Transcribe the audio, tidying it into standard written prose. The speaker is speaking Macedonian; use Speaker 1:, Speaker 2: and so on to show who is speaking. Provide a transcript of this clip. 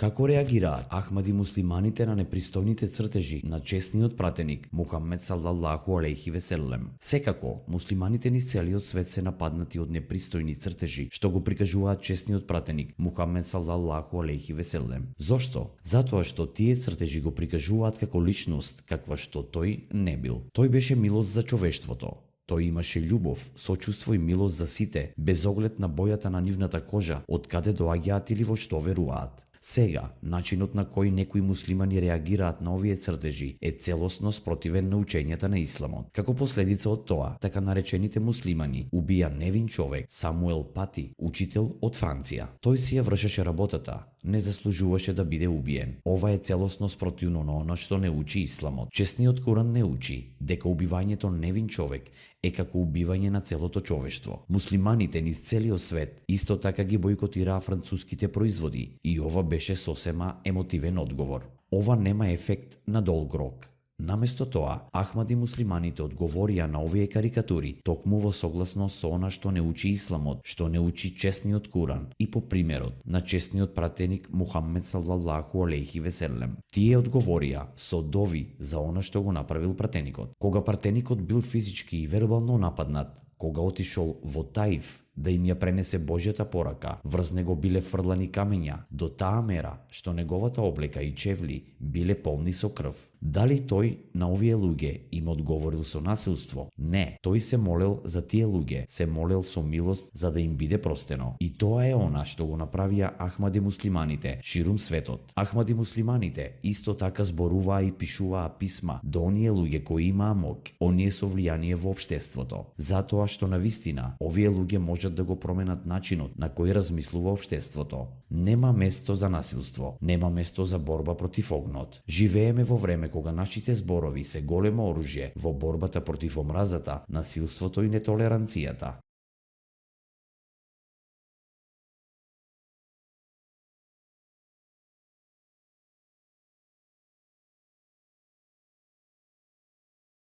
Speaker 1: Како реагираат Ахмади муслиманите на непристојните цртежи на чесниот пратеник Мухамед салалаху алейхи веселем? Секако, муслиманите низ целиот свет се нападнати од непристојни цртежи што го прикажуваат чесниот пратеник Мухамед салалаху алейхи веселем. Зошто? Затоа што тие цртежи го прикажуваат како личност каква што тој не бил. Тој беше милост за човештвото. Тој имаше љубов, сочувство и милост за сите, без оглед на бојата на нивната кожа, од каде доаѓаат или во што веруваат. Сега, начинот на кој некои муслимани реагираат на овие цртежи е целосно спротивен на учењата на исламот. Како последица од тоа, така наречените муслимани убија невин човек, Самуел Пати, учител од Франција. Тој си ја вршеше работата, не заслужуваше да биде убиен. Ова е целосно спротивно на она што не учи исламот. Чесниот Куран не учи дека убивањето невин човек е како убивање на целото човештво. Муслиманите низ целиот свет исто така ги бојкотираа француските производи и ова беше сосема емотивен одговор. Ова нема ефект на долг рок. Наместо тоа, Ахмади муслиманите одговорија на овие карикатури токму во согласност со она што не учи исламот, што не учи чесниот Куран и по примерот на чесниот пратеник Мухамед салалаху алейхи веселем. Тие одговорија со дови за она што го направил пратеникот. Кога пратеникот бил физички и вербално нападнат, кога отишол во Таиф да им ја пренесе Божјата порака, врз него биле фрлани камења, до таа мера што неговата облека и чевли биле полни со крв. Дали тој на овие луѓе им одговорил со насилство? Не, тој се молел за тие луѓе, се молел со милост за да им биде простено. И тоа е она што го направија Ахмади муслиманите ширум светот. Ахмади муслиманите исто така зборуваа и пишуваа писма до оние луѓе кои имаа моќ, оние со влијание во општеството, затоа што навистина овие луѓе можат да го променат начинот на кој размислува општеството. Нема место за насилство, нема место за борба против огнот. Живееме во време кога нашите зборови се големо оружје во борбата против омразата, насилството и нетолеранцијата.